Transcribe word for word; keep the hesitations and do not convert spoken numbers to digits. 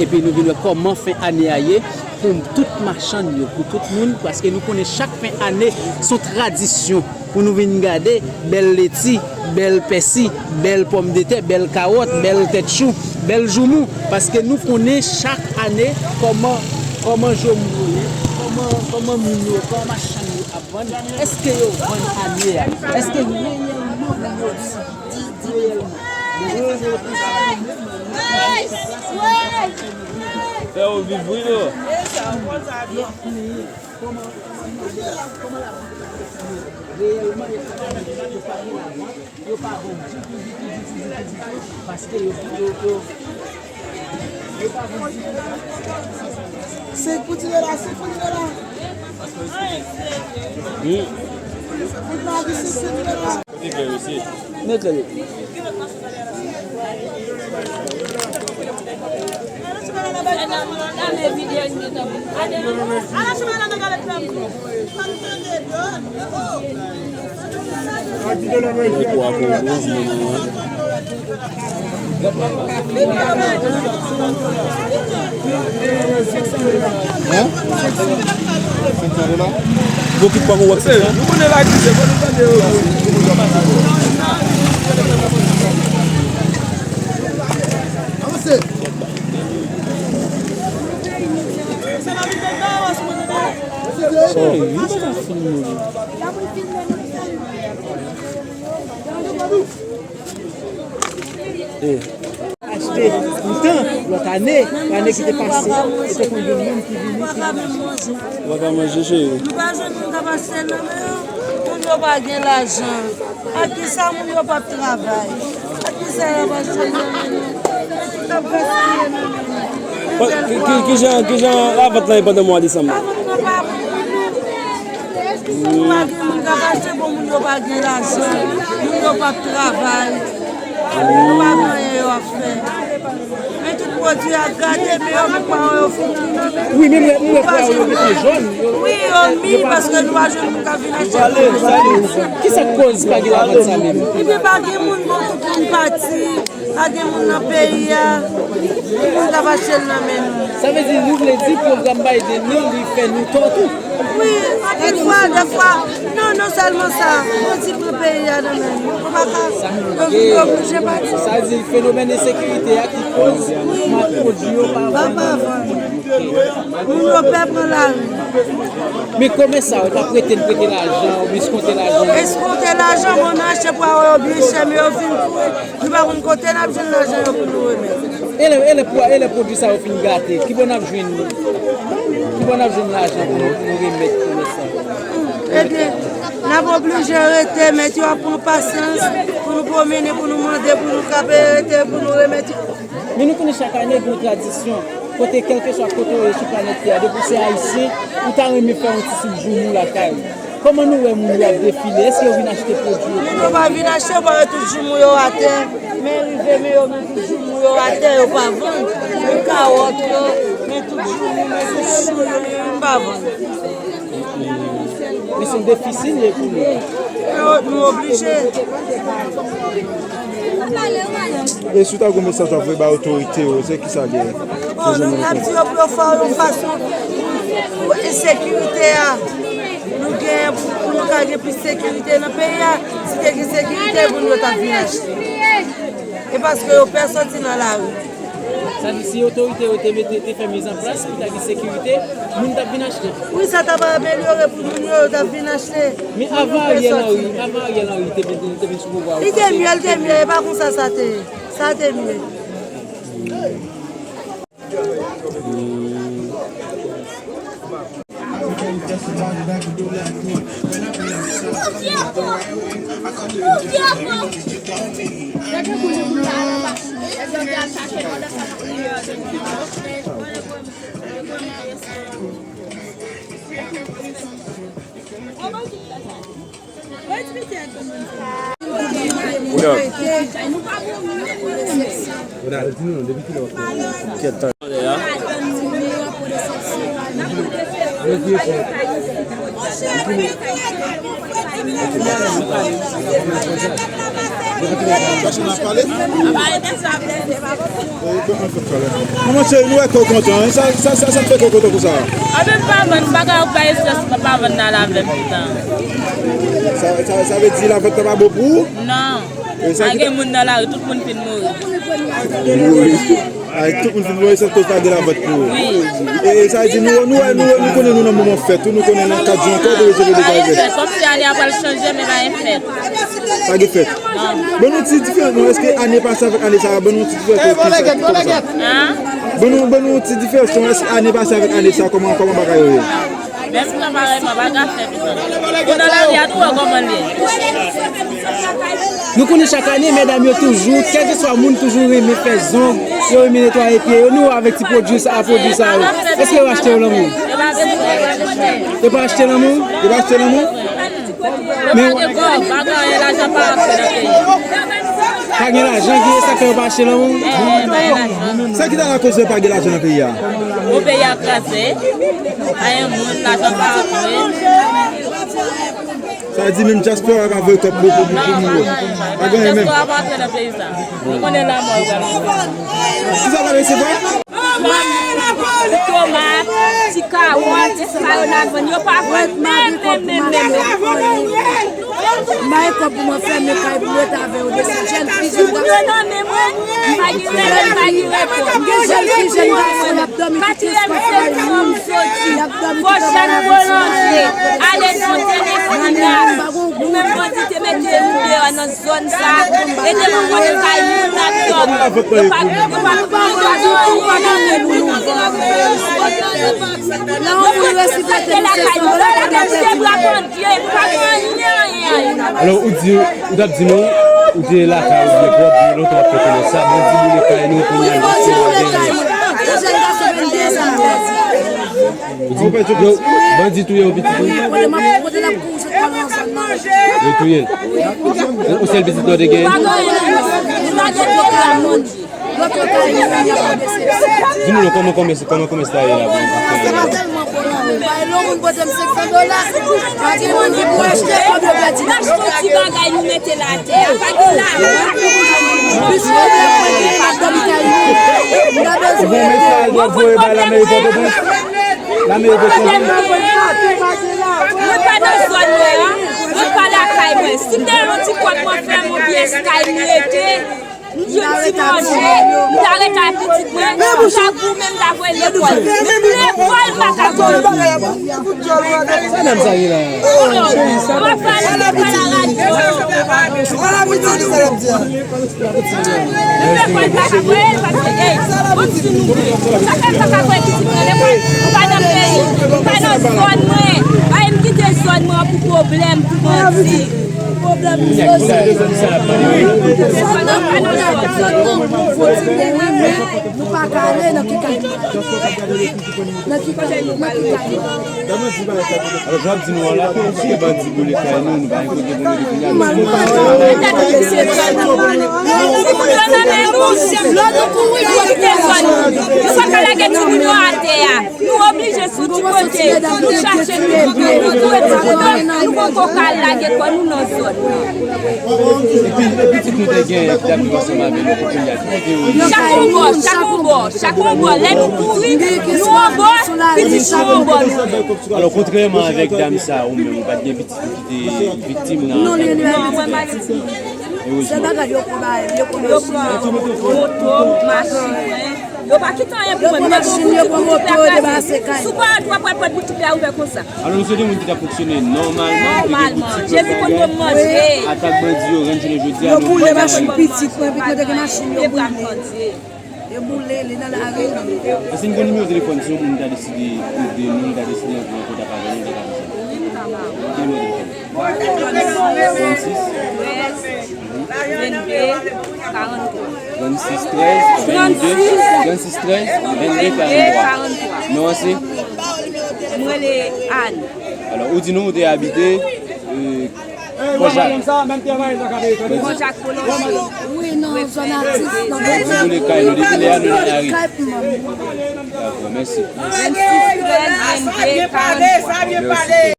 Epi nou vin wè kòman fen ane a ye pou tout machann yo, pou tout moun, paske nou konnen chak fen ane se yon tradisyon pou nou vin gade bèl leti, bèl pèsi, bèl pòmdetè, bèl kawòt, bèl tèt chou, bèl joumou, paske nou konnen chak ane kòman, kòman joumou yo ye, kòman, kòman moun yo, kòman machann yo ap vann, èske yo vann ane a, èske reyèlman moun yo di, di, di reyèlman. Fè yo viv wi non. Kòman, kòman, kòman la, kòman la, reyèlman, yo pa gen lavant, yo pa bon ditou, ditou, ditou, ditou, ditou, paske yo, yo, yo, yo pa bon ditou. Se pou tire la, se pou tire la. Hmm. Pou tire la. Mete li. Hein? Senk san dola? Bokit pa bon wè senk san? Nou konnen la ki se bon, nou tande yo. Avanse. Sa, li pa ka filme. Achte poutan lòt ane, ane ki te pase, se te konn gen moun ki vini, ki vini achte. Ou pa ka manje, cheri. Nou pa jwenn moun k ap achte l nan men yo. Moun yo pa gen lajan. Ak kisa moun yo p ap travay? Ak kisa y ap achte l nan men nou? Moun ap gaspiye nan men nou. Pa, ki, ki, ki jan, ki jan lavant lan ye pandan mwa desanm nan? Lavant lan pa bon pou nou. Si nou pa gen moun k ap achte, bon, moun yo pa gen lajan, moun yo p ap travay, yo pa gen anyen yo ap fè. Men tout pwodui a gate, men yo menm pa wè yo fin mi nan men. Wi, men mwen, mwen pa wè yo mete jòn. Wi, yo mi, paske nou pa jwenn moun k ap vin achte. Kisa k koz pa gen lavant sa menm? Ebyen, pa gen moun, bon, tout moun pati. Pa gen moun nan peyi a, moun k ap achte l nan men nou. Sa vle di, nou vle di pwogram Biden nan, li fè nou tò tou? Wi, anpil fwa, dèfwa, non, non sèlman sa, yo di pran peyi a nan men nou. Yo pa ka, yo vin oblije pati. Sa vle di fenomèn ensekirite a ki koz pwodui yo pa vann. Moun yo pè pran lari. Men kòmèsa yo t ap prete n prete lajan, oubyen eskonte lajan. Eskonte lajan, bon, nou achte pwa yo byen chè, men yo fin kouri. Nou pa konn kote n ap jwenn lajan yo pou nou remèt. E lè, e lè pwa, e lè pwodui sa yo fin gate, kibò n ap jwenn, kibò n ap jwenn lajan pou nou, pou nou remèt kòmèsa yo? Ebyen, n ap oblije rete, mèt yo ap pran pasyans pou nou pwomennen, pou nou mande, pou nou ka rete, pou nou remèt yo. Men nou konnen chak ane gen yon tradisyon kote kèlkeswa kote w ye sou planèt tè a, depi w se ayisyen, ou ta renmen fè yon ti soup joumou lakay ou. Kòman nou wè moun yo ap defile? Èske yo vin achte pwodui yo? Moun yo pa vin achte, yo pa wè tout joumou yo atè. Men rive, men yo met tout joumou yo atè, yo pa vann. Men kawòt yo, men tout joumou, men tout chou yo, men youn pa vann. Men se yon defi serye pou nou. Nou, nou oblije. E si w ta gen yon mesaj w ap voye bay otorite yo, se kisa l ye? Bon, nou, n ap di yo pou yo fè yon fason pou ensekirite a. Nou gen pou, pou nou ka gen plis sekirite nan peyi a. Si te gen sekirite, moun yo t ap vin achte. E paske yo pè soti nan lari. Sa di, si otorite yo te mete, te fè mizanplas pou ta gen sekirite, moun t ap vin achte. Wi, sa t ap amelyore pou moun yo, yo t ap vin achte. Men avan Ariel Henry, avan Ariel Henry te vin, te vin sou pouvwa a, li te mye, li te mye, e pa konsa sa te ye. Sa te mye. Chache n ap pale. Manman cheri, nou wè kè w kontan, wi. Sa, sa, sa, sa k fè kè w kontan konsa? Anben m pa vann, bagay ou pa estrès, pa, pa vann nan lavèm tout tan. Sa, sa, sa vle di lavant la pa bon pou ou? Non. E sa ki gen moun nan lari, tout moun fin mouri. Mouri. Ay, tout moun fin mouri, se koz pa gen lavant pou ou. Wi. E, e sa vle di nou, nou, nou, nou konnen nou nan moman fèt, wi, nou konnen nan kad yon kòd, nou rejwenn degaje. Pa gen fèt, kòmsi ane a pral chanje, men pa gen fèt. Pa gen fèt. Non. Ban nou ti diferans, non, èske ane pase avèk ane sa, ban nou ti diferans, kòman sa? Hein? Ban nou, ban nou ti diferans, non, èske ane pase avèk ane sa, kòman, kòman bagay yo ye? Menm jan parèyman, pa ka fè pita. Ou nan lari a tou, wè kòman l ye. Nou konnen chak ane, medam yo toujou, kèlkeswa moun toujou renmen fè zong, yo renmen netwaye pye yo. Nou avèk ti pwodui sa, pwodui sa yo. Èske yo achte yo lanmou? Yo pa achte lanmou? Yo pa achte lanmou? Men pa gen kòb, pa gen anyen, lajan pa rantre nan peyi. Pa gen lajan ki ye sa k fè yo pa achte lanmou? Eh, pa gen lajan. Sa ki ta lakoz pa gen lajan nan peyi a? Bon, peyi a kraze. Pa gen moun, lajan pa rantre. Sa vle di menm dyaspora pa voye kòb pou, pou, pou, pou moun yo. Pa gen anyen menm. Dyaspora pa rantre nan peyi sa. Nou konnen lanmò yo pral. Kisa w pral resevwa? Ti tomat, ti kawòt, ti sa yo n ap vann. Yo pa vann menm, menm, menm, menm. M bay kòb pou mwen fèmen kay pou mete avè yo desann. Jèn fi, jèn gason. M pa gen rèl, m pa gen repò. M gen jèn fi, jèn gason, y ap dòmi tout lespwa kay moun. Y ap dòmi tout lespwa kay moun. Ale nan telefòn la. Nou menm bandi te mete nou deyò nan zòn sa. E te pou kote kay moun n ap dòmi. Yo pa, yo pa, yo pa, yo pa, yo pa, Alò, ou di, ou t ap di nou, ou te lakay ou byen pwòp, byen lontan w ap fè konnen sa, bandi boule kay nou, kounye a, nou pa gen anyen. Ou di, yo, bandi touye yon pitit ou? Yo touye l. Yon sèl pitit ou te gen? Lòt yo ka yon moun y ap mande sèvis. Di nou non, kòman, kòman, kòman kòmès la ye la pou nou fè? Se pa tèlman pwoblèm. Bay lè yon moun pote m senk san dola, pa gen moun ki pou achte, kòb yo pèdi. N achte yon ti bagay, nou mete l atè a, pa gen lajan. Plis pwoblèm mwen genyen, m ap dòmi kay moun. M ta bezwen ede. Bon mesaj w ap voye bay lameri Pòtoprens? Lameri Pòtoprens. Mwen pa nan zòn mwen an, mwen pa lakay mwen. Si m te yon ti kòb mwen fè m yon pyès kay m rete. M jwenn ti manje, m ta ret ak pitit mwen, m ta goumen, m ta voye l lekòl. Menm lekòl, m pa ka voye. Sa dam sa ye la? M ap pale, m ap pale a radyo. Menm lekòl, m pa ka voye l, paske, ey, bon, si nou vle. Sa fè m pa ka voye pitit mwen lekòl. M pa nan peyi, m pa nan zòn mwen. Ay, m kite zòn mwen pou pwoblèm, pou bandi. Kounye a, kisa, kisa n ap mande yo? Nou pa ka ale nan ki kay. Nan ki kay, nan ki kay. Alò, jan w ap di nou an la, kòmsi bandi boule kay nou, nou pa gen kote pou nou mete kounye a. Lè nou kouri, nou kite zòn nou. Nou pa ka lage timoun yo atè a. Nou oblije sou ti kote, nou chache nou kote, nou kote, nou poko ka al lage kò nou nan zòn. Epi, epi pitit nou te gen, ki t ap viv ansanm avè nou, kote y ap kite yo. Chak yon bò, chak yon bò, chak yon bò. Lè nou kouri, nou yon bò, pitit nou yon bò. Alò, kontrèman avèk dam sa, ou menm, ou pa t gen pitit ou ki te viktim nan afè? Non, mwen pa gen pitit. Erezman. Se bagay yo pran ba yo, yo pran machin. Yo pran moto, machin. Yo pa kite anyen pou mwen. Yo pran machin, yo pran moto, yo debase kay. Si w pa al, w ap wè pòt boutik la ouvè konsa. Alò, nou se de moun ki t ap fonksyone nòmalman, ki te gen boutik, lòt bagay. Atak bandi yo rann jounen jodi a, yo boule machin pitit mwen, pitit mwen te gen machin, yo boule. Yo boule, li nan lari. Èske n gen nimewo telefòn, si yon moun ta deside ede nou, ta deside antre an kontak avè nou, ta ka fè sa? Ki nimewo telefòn? Trannsis. Vennde, karanntwa. Trannsis trèz, vennde, trannsis trèz, vennde, karanntwa. Non an se? Mwen rele Ann. Alò, ou di nou ou te abite, euh, Fò Jak. Fò Jak Pwolonje. Wi, nan zòn Atis, nan... Depi lè a nou nan lari. Dakò, mèsi. Vennsis trèz, vennde, karanntwa. Mèsi.